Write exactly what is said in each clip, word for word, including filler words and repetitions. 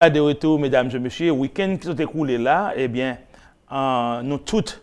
De retour, medam e mesye, wikenn ki sot ekoule la, ebyen, an, nou tout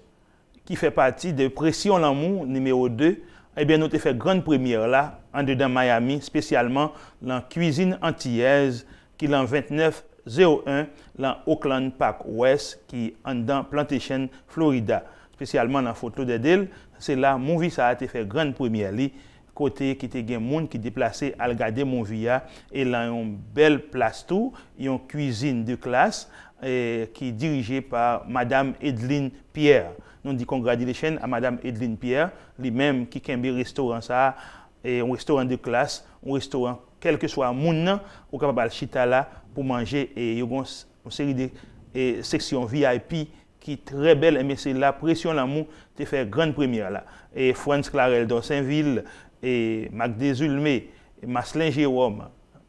ki fè pati de Presyon Lanmou nimewo de, ebyen, nou te fè grann premyè la andedan Miami, espesyalman lan Cuisine Antillaise ki lan ventnèf zewo en lan Oakland Park West ki anndan Plantation, Florida, espesyalman lan Fort Lauderdale. Se la movie sa a te fè grann premyè li, kote ki te gen moun ki deplase al gade movie a, e lan yon bèl plas tou, yon cuisine de classe, e, ki dirije pa Madam Edline Pierre. Nou di congratulations a Madam Edline Pierre, li menm ki kenbe restoran sa a, e, yon restoran de classe, yon restoran kèlkeswa moun nan, ou kapab al chita la pou manje, e yo gen yon s-, yon seri de, e, seksyon V I P ki trè bèl, enben se la Presyon Lanmou te fè grann premyè la. E Frantz Clarel Dorsainville, e Marc Desulmé, e Marcelin Jérôme,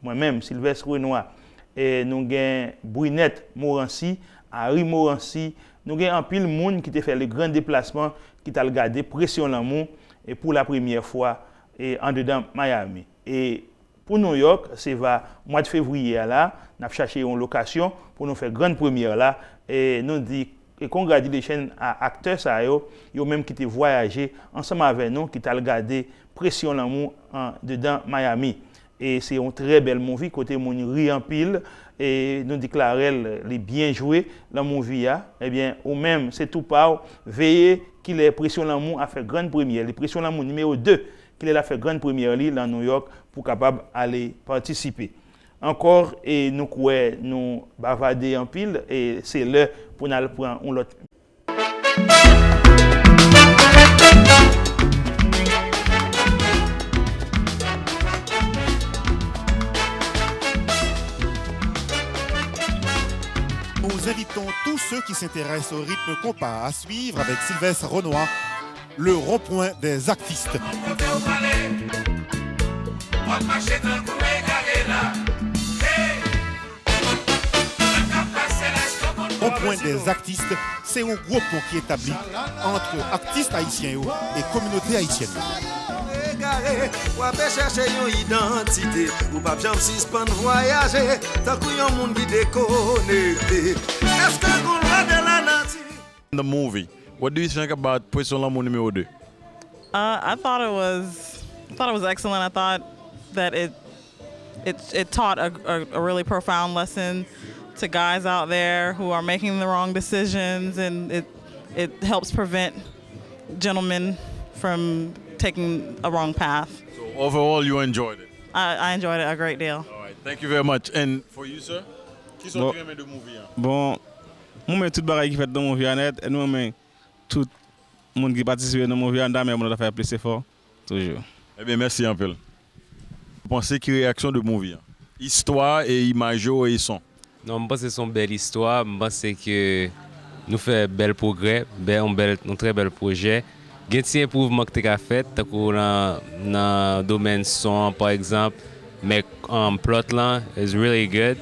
mwen menm, Sylvestre Renois, e nou gen Brunette Morancy, Harry Morancy, nou gen anpil moun ki te fè le gran deplasman, ki t al gade Presyon Lanmou, e pou la premyè fwa, e andedan Miami. E pou New York, se va mwa de fevriye a la, n ap chache yon lokasyon pou nou fè grann premyè la. E nou di, e congratulations a aktè sa yo, yo menm ki te vwayaje ansanm avè nou, ki t al gade Presyon Lanmou andedan Miami. E se yon trè bèl movie, kote moun ri anpil, e nou di Clarel, li byen jwe lan movie a. Ebyen, ou menm, se tou pa w, veye kilè Presyon Lanmou a fè grann premyè li. Presyon Lanmou nimewo de, kilè l ap fè grann premyè li lan New York pou kapab ale patisipe. Ankò, e nou kwè nou bavade anpil, e se lè pou n al pran yon lòt. Nous invitons tous ceux qui s'intéressent au rythme compas à suivre avec Sylvestre Renois, le rond-point des artistes. Rond-point des artistes, se yon gwo pon ki etabli ant atis ayisyen yo e kominote ayisyèn nan. Egare, w ape chèche yon idantite, ou p ap janm sispann vwayaje, tankou yon moun ki dekonekte. Èske gon lwa de lanati? The movie. What do you think about Presyon Lanmou nimewo de? Uh, I thought it was, I thought it was excellent. I thought that it it it taught a, a, a really profound lesson to guys out there who are making the wrong decisions, and it it helps prevent gentlemen from taking a wrong path. So overall, you enjoyed it? I, I enjoyed it a great deal. All right, thank you very much. And for you, sir? Kisa w te renmen de movie an? Bon, mwen renmen tout bagay ki fèt nan movie a nèt, e nou renmen tout moun ki patisipe nan movie a, damè moun ta fè plis efò toujou. Ebyen, mèsi anpil. Ou panse ki reyaksyon de movie an? Istwa e imaj yo e son. Non, m panse se yon bèl istwa. M panse ke nou fè bèl pwogrè, bèl, yon bèl, yon trè bèl pwojè. Gen ti enpwouvman ki te ka fèt, tankou nan, nan domèn son an, pa egzanp, men, um, plot lan is really good.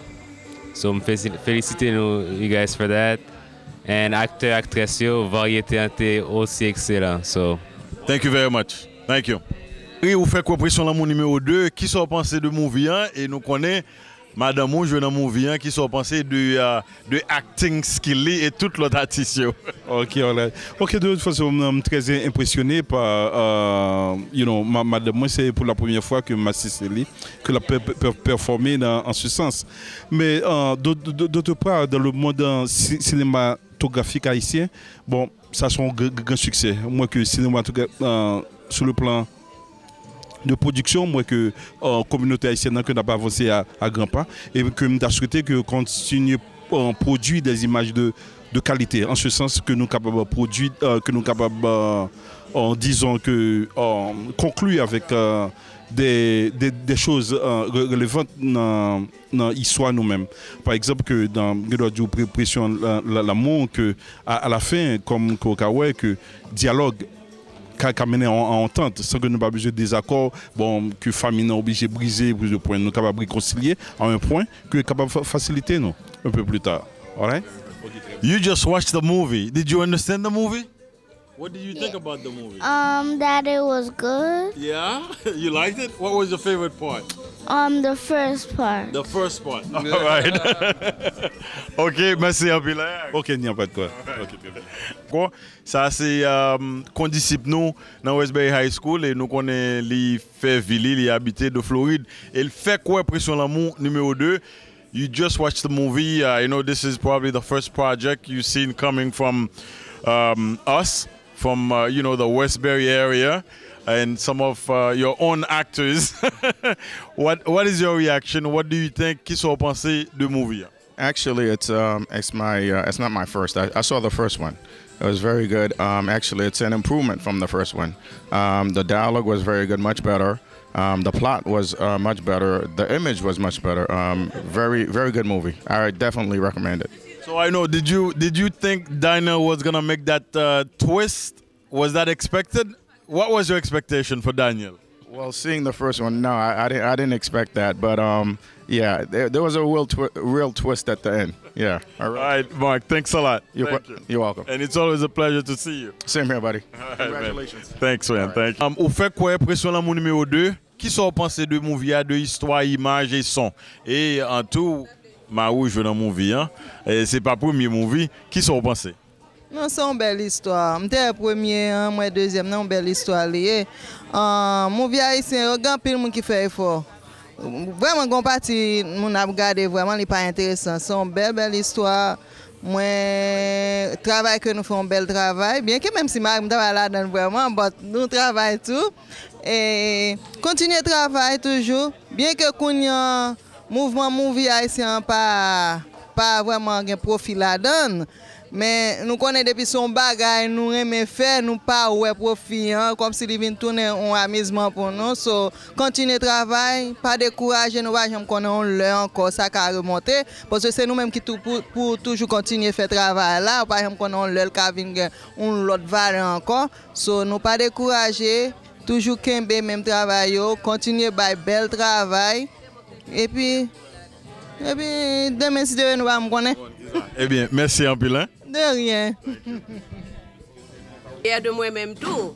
So, m fesi-, felisite nou, you guys, for that. And aktè, aktrès yo, varyete an te osi ekselan. So, thank you very much. Thank you. Wi, ou fè kwè Presyon Lanmou nimewo de. Kisa w panse de movie an? E nou konnen madanm ou jwe nan movie an. Kisa w panse de, euh, de acting skill li e tout lòt atis yo? Ok, alright. Ok, de toute façon, m, m trè enpresyone pa, euh, you know, ma-, madanm mwen, se pou la premyè fwa ke m asiste li, ke l ap pè-, pè-, pèfòme nan, an se sans. Men, euh, d'ot-, d'ot-, d'autre part, dans le monde, euh, si-, cinématographique haïtien, bon, sa se yon gr-, gr-, gran siksè. M wè ke sinematogra-, euh, sou le plan de pwodiksyon, m wè ke, euh, kominote ayisyèn nan, ke n ap avanse a, a gran pa, e ke m ta swete ke kontinye, euh, pwodui des images de, de qualité, en ce sens que nou kapab pwodui, euh, ke nou kapab, euh, euh, dizon ke, euh, konkli avèk, euh, des, des, des choses, euh, re-, relevantes nan, nan istwa nou menm. Pa egzanp, ke nan, gen dwa di w pre-, Presyon la, la, Lanmou, ke a, a la fen, kòm ke w ka wè, ke dyalòg ka, ka mennen a, a antant, san ke nou pa bezwen dezakò, bon, ke fanmi nan oblije brize, brize pwen. Nou kapab rekonsilye a yon pwen ke kapab fa-, fasilite nou un peu plus tard. Alright? You just watched the movie. Did you understand the movie? What did you think about the movie? Um, that it was good. Yeah? You liked it? What was your favorite part? Um, the first part. The first part. All right. Ok, mèsi anpil. Ok, n'y a pas de quoi. Ok, très bien. Bon, sa se um, kondisip nou nan Westbury High School e nou konnen li fè vi li, li abite de Florid. E l fè kwè Presyon Lanmou nimewo de. You just watched the movie. Uh, you know, this is probably the first project you've seen coming from um, us, from uh, you know the Westbury area, and some of uh, your own actors. what What is your reaction? What do you think? Kisa w panse de movie? Actually, it's um, it's my uh, it's not my first. I, I saw the first one. It was very good. Um, actually, it's an improvement from the first one. Um, the dialogue was very good, much better. Um, the plot was uh, much better. The image was much better. Um, very, very good movie. I definitely recommend it. So I know. Did you did you think Daniel was gonna make that uh, twist? Was that expected? What was your expectation for Daniel? Well, seeing the first one, no, I, I didn't. I didn't expect that, but um, yeah, there, there was a real, twi- real twist at the end. Yeah. All All right. Right, Mark. Thanks a lot. You're, Thank wel- you. You're welcome. And it's always a pleasure to see you. Same here, buddy. All right, man. Congratulations. Thanks, man. Thank you. Um, ou fè kwè Presyon Lanmou nimewo de. Kisa w panse de movie a, de istwa, imaj e son? E an tou, Marou jwe nan movie an. E se pa premye movie. Kisa w panse? Non, se yon bèl istwa. M te wè premye an, m wè dezyèm nan, yon bèl istwa li ye. Ahn, movie ayisyen yo, gen anpil moun ki fè efò. Vrèman, gen yon pati moun ap gade, vrèman, li pa enteresan. Se yon bèl, bèl istwa. Mwen, travay ke nou fè, yon bèl travay. Byenke menm si mari m ta pa ladan l vrèman, but nou travay tou. E kontinye travay toujou. Byenke kounye a, mouvman movie ayisyen an pa, pa vrèman gen pwofi ladan l, men nou konnen depi se yon bagay nou renmen fè, nou pa wè pwofi an, kòmsi li vin tounen yon amizman pou nou. So, kontinye travay, pa dekouraje, nou pa janm konnen yon lè ankò sa ka remonte, paske se nou menm ki tou, pou, pou toujou kontinye fè travay la, ou pa janm konnen yon lè l ka vin gen yon lòt valè ankò. So, nou pa dekouraje, toujou kenbe menm travay yo, kontinye bay bèl travay. Epi, epi demen, si Dye vle, nou pa janm konnen. Ebyen, mèsi anpil, hein? De rien. Fyè de mwen menm tou.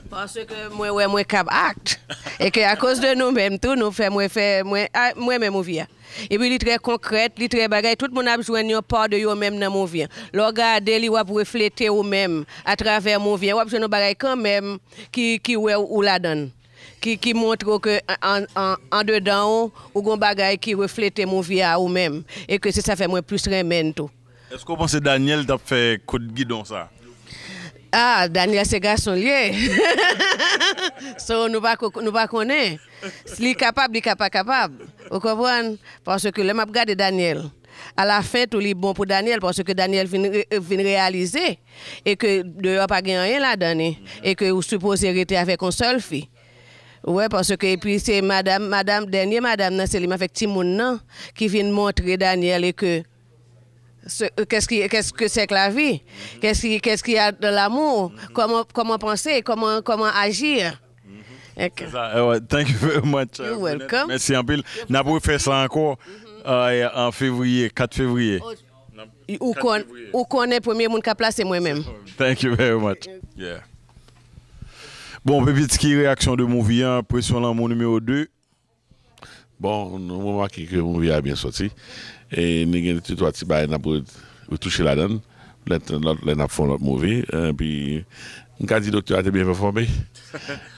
Paske mwen wè mwen kab act. E ke akoz de nou menm tou, nou fè mwen fè, mwen, a, mwen menm movie a. Epi li trè konkrèt, li trè bagay. Tout moun ap jwenn yon pa de yo menm nan movie an. Lè w gade li, w ap reflete ou menm atravè movie an. W ap jwenn yon bagay kanmenm ki, ki wè ou ladan l. Ki, ki montre w ke an, an, an, andedan ou, ou gon bagay ki reflete movie a ou menm. E ke se sa fè mwen plis renmen l tou. Èske w panse Daniel t ap fè kout gidon sa? Ah, Daniel se gason l ye. So, nou pa ko- nou pa konnen. Si li kapab, li ka pa kapab. Ou konprann? Paske lè m ap gade Daniel, alafen tou li bon pou Daniel, paske Daniel vin, re- vin reyalize e ke deyò pa gen anyen ladan li, e ke ou sipoze rete avèk yon sèl fi. Ou wè, paske epi se madanm, madanm, dènye madanm nan, se li m avèk timoun nan ki vin montre Daniel e ke ce- qu'est-ce qui, qu'est-ce que c'est que la vie? Qu'est-ce qui, qu'est-ce qu'il y a dans l'amour? Comment, comment penser? Comment, comment agir? Sa, eh, ouais, thank you very much. You're welcome. Mèsi anpil. N ap refè sa ankò euh, an fevriye, kat fevriye. Ou, kon, ou konnen premye moun k ap la se mwen menm. Thank you very much. Yeah. Bon, Pepits, ki reyaksyon de movie an, Presyon Lanmou nimewo de? Bon, nou remake ke movie a byen sòti. E nou gen de twa ti bagay n ap re- retouche ladan l. Lè, lòt lè n ap fè yon lòt movie. Epi, m ka di doktè a te byen pèfòme.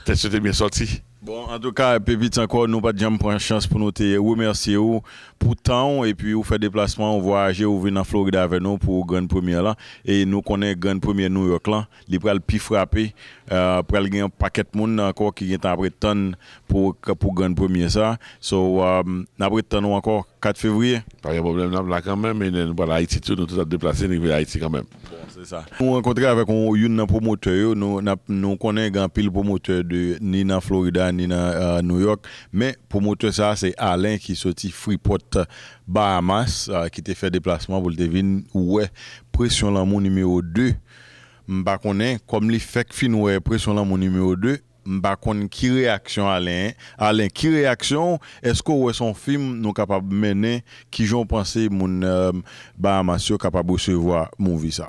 Tèt yo te byen sòti. Bon, antouka, Pepits, ankò, nou pa t janm pran chans pou nou te remèsye w pou tan w, epi ou fè deplasman, ou vwayaje, ou vin nan Florid avè nou pou grann premyè lan. E nou konnen grann premyè New York lan, li pral pi frape. Euh, pral gen yon pakèt moun ankò ki gentan ap ret tann pou, pou grann premyè sa. So, euh, n ap ret tann ou ankò kat fevriye. Pa gen pwoblèm, n ap la kanmenm, e nou pral Ayiti tou, nou tout ap deplase, nou rive Ayiti kanmenm. Bon, se sa. Nou rankontre avèk yon, youn nan pwomotè yo, nou, n ap, nou konnen gen anpil pwomotè de, ni nan Florida, ni nan euh, New York, men pwomotè sa a se Alain ki soti Freeport, Bahamas, euh, ki te fè deplasman pou l te vin wè Presyon Lanmou nimewo de. M pa konnen, kòm li fèk fin wè Presyon Lanmou nimewo de, m pa konn ki reyaksyon Alen. Alen, ki reyaksyon w? Èske w wè se yon fim nou kapab mennen? Kijan w panse moun euh, Bahamas yo kapab resevwa movie sa?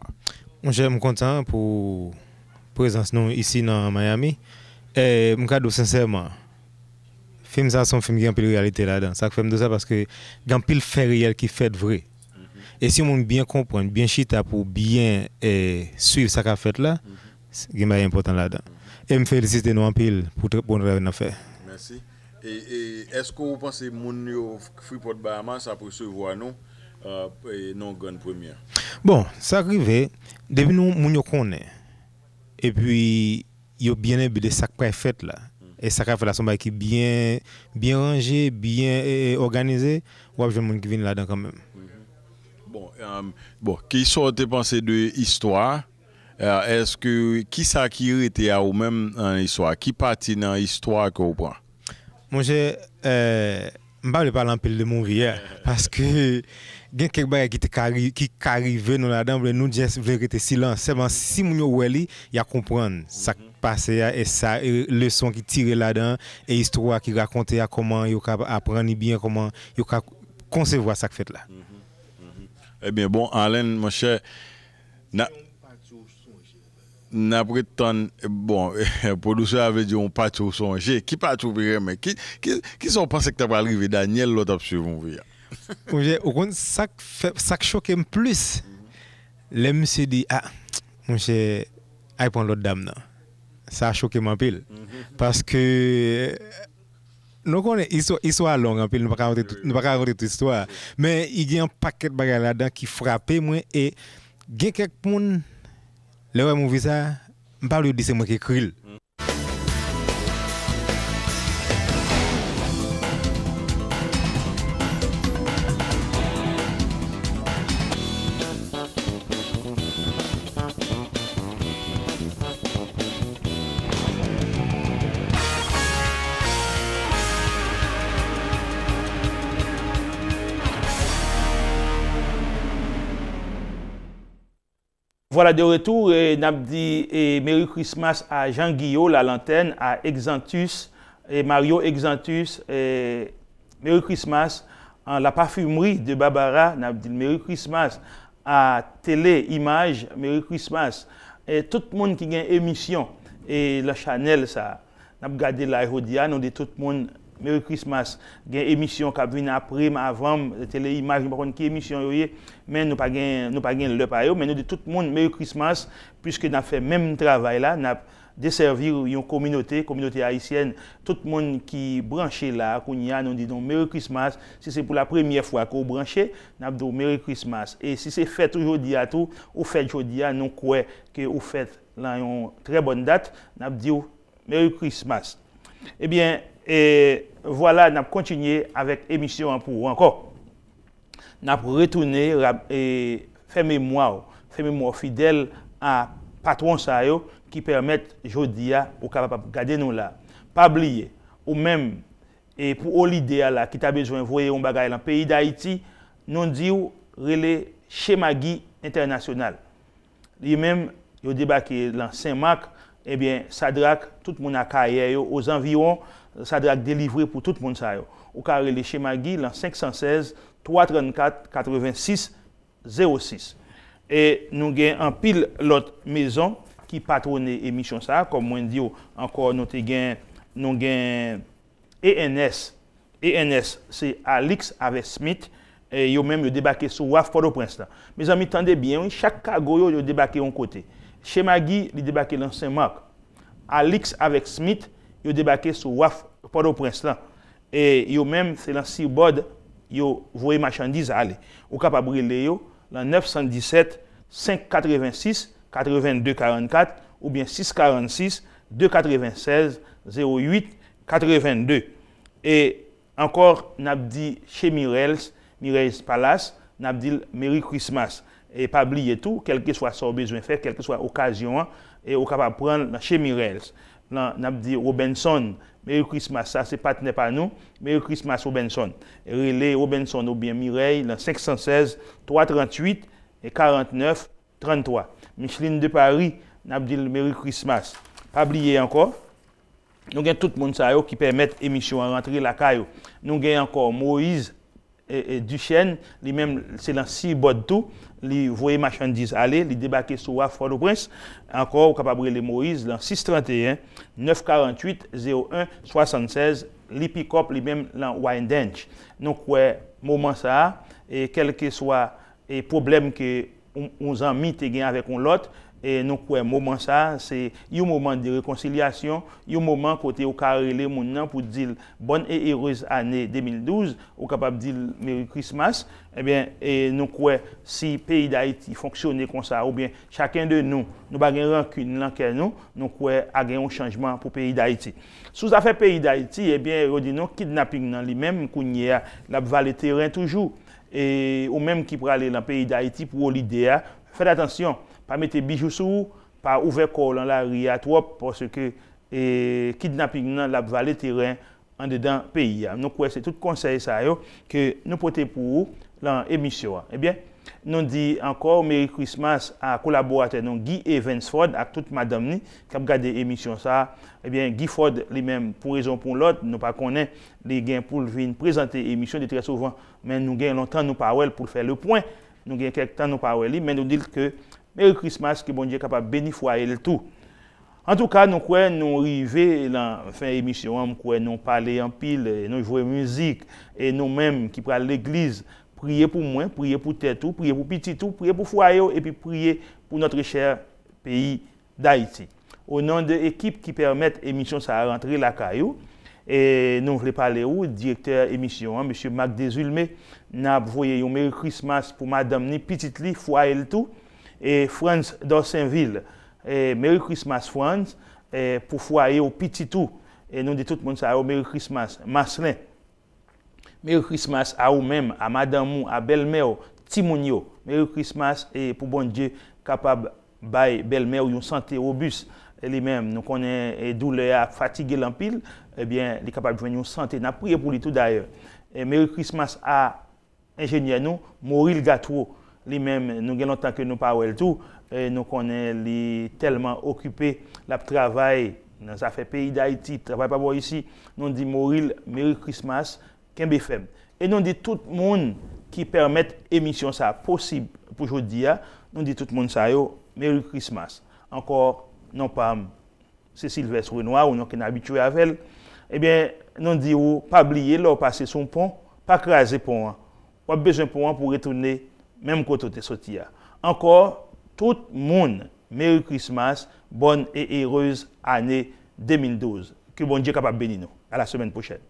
Monchè, m kontan pou, prezans nou isi nan Miami. E m ka di w sensèman, fim sa se yon fim ki gen anpil reyalite ladan. Sa k fè m di w sa, paske gen anpil fè reyèl ki fèt vre. E si yon moun byen konprann, byen chita pou byen, e, swiv sa k ap fèt la, s- gen bagay enpòtan ladan. E m felisite nou anpil pou tr- bon travay n ap fè. Mèsi. E, e èske w panse moun yo, Freeport Bahamas ap resevwa nou, e, e, nan yon grann premyè? Bon, sa k rive, depi nou, moun yo konnen, epi yo byen enbe de sa k pral fèt la. E sa k ap fèt la, se yon bagay ki byen, byen ranje, byen, e, e, òganize, w ap jwenn moun ki vin ladan kanmenm. Bon, e, bon, kisa w te panse de istwa a? E, èske, kisa ki rete a ou menm nan istwa a? Ki pati nan istwa a ke w pran? Monchè, e, m pa vle pale anpil de movie a, paske gen kèk bagay ki te ka ri- ki ka rive nou ladan, men nou just vle rete silans. Sèlman si moun yo wè li, y a konprann sa k pase a, e sa, e leson ki tire ladan, e istwa ki rakonte a, kòman yo ka aprann li byen, kòman yo ka konsevwa sa k fèt la. Ebyen, bon, Allen, monchè, n a- N ap ret tann, bon, pwodiksyon a vle di yon pati w sonje. Ki pati w pi renmen? Ki, ki, kisa w panse ki ta pral rive Daniel lè w t ap swiv movie a? Monchè, ou konn sa k fè, sa k choke m plis? Lè misye di, a, monchè, al pran lòt dam nan. Sa choke m anpil. Paske nou konnen istwa, istwa a long anpil, nou pa ka rakonte tout, nou pa ka rakonte tout istwa a. Men, i gen yon pakèt bagay ladan ki frape mwen, e gen kèk moun, lè yo wè movie sa, m pa vle yo di se mwen ki ekri l. Vwala de retou, e n ap di, e, Merry Christmas a Jean Guillot, Lalantèn, a Exantus, e, Mario Exantus, e, Merry Christmas, a La Parfumerie de Barbara, n ap di l Merry Christmas, a Télé Image, Merry Christmas, e tout moun ki gen emisyon, e, lan chanèl sa a. N ap gade la jodi a, nou di tout moun Merry Christmas. Gen emisyon k ap vin apre m, avan m, Tele Imaj, m pa konn ki emisyon yo ye, men nou pa gen, nou pa gen lè pa yo, men nou di tout moun Merry Christmas, piske n ap fè menm travay la, n ap desèvi yon kominote, kominote ayisyèn, tout moun ki branche la a kounye a, nou di nou Merry Christmas. Si se pou la premyè fwa ke w branche, n ap di w Merry Christmas. E si se fèt ou jodi a tou, ou fèt jodi a, nou kwè ke ou fèt lan yon trè bòn dat, n ap di w Merry Christmas. Ebyen, e, vwala, n ap kontinye avèk emisyon an pou ou ankò. N ap retounen rap-, e, fè memwa w, fè memwa w fidèl a patwon sa yo ki pèmèt jodi a ou kapab ap gade nou la. Pa bliye, ou menm, e, pou Olide a la ki ta bezwen voye yon bagay lan peyi Dayiti, nou di w rele Chemagi Entènasyonal. Li menm, yo debake lan Sen Mak, ebyen, Sadrak, tout moun Akayè yo, ozanviwon, Sadrak delivre pou tout moun sa yo. Ou ka rele Chemagi lan senk san sèz, twa trannkat, katrevensis, zewo sis. E nou gen anpil lòt mezon ki patwone emisyon sa a, kòm mwen di w ankò, nou te gen, nou gen E N S. E N S, se Alix avèk Smith, e yo menm yo debake sou waf Pòtoprens lan. Mezanmi, tande byen, wi, chak kago yo, yo debake yon kote. Chemagi, li debake lan Sen Mak. Alix avèk Smith, yo debake sou waf Pòtoprens lan. E yo menm, se lan Seaboard, yo voye machandiz ale. Ou kapab rele yo lan nèf san disèt, senk katrevensis, katrevenn de karannkat oubyen sis karannsis, de katrevensèz, zewo uit, katrevenn de. E ankò, n ap di chez Mirels, Mirels Palace, n ap di l Merry Christmas. E pa bliye tou, kèlkeswa sa w bezwen fè, kèlkeswa okazyon an, e ou kapab pran l nan chez Mirels. Lan, n ap di Robinson, Merry Christmas, sa se patnè pa nou, Merry Christmas Robinson. Rele Robinson oubyen Mirèy lan senk san sèz, twa tranntuit, e karantnèf, tranntwa. Micheline de Paris, n ap di l Merry Christmas. Pa bliye ankò, nou gen tout moun sa yo ki pèmèt emisyon an rantre lakay ou. Nou gen ankò Moïse e, e, Duchesne, li menm se lan Seaboard tou, li voye machandiz ale, li debake sou waf Pòtoprens. Ankò, ou kapab rele Moyiz lan sis trannteyen, nèf karanntuit, zewo en, swasannsèz, li pikòp li menm lan Wyandanch. Nou kwè moman sa a, e kèlkeswa e pwoblèm ke yon, yon zanmi te gen avèk yon lòt, e nou kwè moman sa a se yon moman de rekonsilyasyon, yon moman kote ou ka rele moun nan pou di l bòn e erez ane de mil douz, ou kapab di l Merry Christmas. Ebyen, e nou kwè si peyi Dayiti fonksyone konsa, oubyen chaken de nou, nou pa gen rankin lan kè nou, nou kwè a gen yon chanjman pou peyi Dayiti. Sou zafè peyi Dayiti, ebyen, yo di nou kidnaping nan li menm, kounye a, l ap vale teren toujou. E ou menm ki prale lan peyi Dayiti pou olide a, fèt atansyon, pa mete bijou sou ou, pa ouvè kò w lan lari a twòp, paske, e, kidnaping nan, l ap vale teren andedan peyi a. Nou kwè se tout konsèy sa yo ke nou pote pou ou lan emisyon an. Ebyen, nou di ankò Merry Christmas a kolaboratè nou Guy Evansford ak tout madanm ni k ap gade emisyon sa a. Ebyen, Guy Ford li menm, pou rezon pou lòt, nou pa konnen, li gen pou l vin prezante emisyon de trè souvan, men nou gen lontan nou pa wè l pou l fè le pwen. Nou gen kèk tan nou pa wè li, men nou di l ke Merry Christmas, ke Bondye kapab beni fwaye l tou. Antouka, nou kwè nou rive lan fen emisyon an, m kwè nou pale anpil, e nou jwe mizik, e nou menm ki pral legliz, priye pou mwen, priye pou tèt ou, priye pou pitit ou, priye pou fwaye w, epi priye pou notre cher pays d'Haïti. O non de ekip ki pèmèt emisyon sa a rantre lakay ou, e nou vle pale ou, direktè emisyon an, mesye Marc Desulmé, n ap voye yon Merry Christmas pou madanm ni, pitit li, fwaye l tou, e Frantz Dorsainville, e Merry Christmas Frantz, e pou fwaye w, pitit ou, e nou di tout moun sa yo Merry Christmas. Marcelin, Merry Christmas a ou menm, a madanm ou, a bèlmè w, timoun yo. Merry Christmas e pou Bondye kapab bay bèlmè w yon sante wobis. E li menm, nou konnen, e, doulè a ap fatige l anpil, ebyen, li kapab jwenn yon sante. N ap priye pou li tou dayè. E Merry Christmas a enjenyè nou, Moril Gatwo. Li menm, nou gen lontan ke nou pa wè l tou. E nou konnen li tèlman okipe, l ap travay nan zafè peyi Dayiti, travay pa bò isi. Nou di Moril, Merry Christmas, kenbe fèm. E nou di tout moun ki pèmèt emisyon sa a posib pou jodi a, nou di tout moun sa yo, Merry Christmas. Ankò, non pa m, se Sylvestre Renoir, ou non ke n abitye avè l. Ebyen, nou di ou, pa bliye, lè w pase sou pon, pa kraze pon an. W ap bezwen pon an pou retounen menm kote w te soti a. Ankò, tout moun, Merry Christmas, bonne et heureuse année deux mille douze. Ke Bondye kapab beni nou. À la semaine prochaine.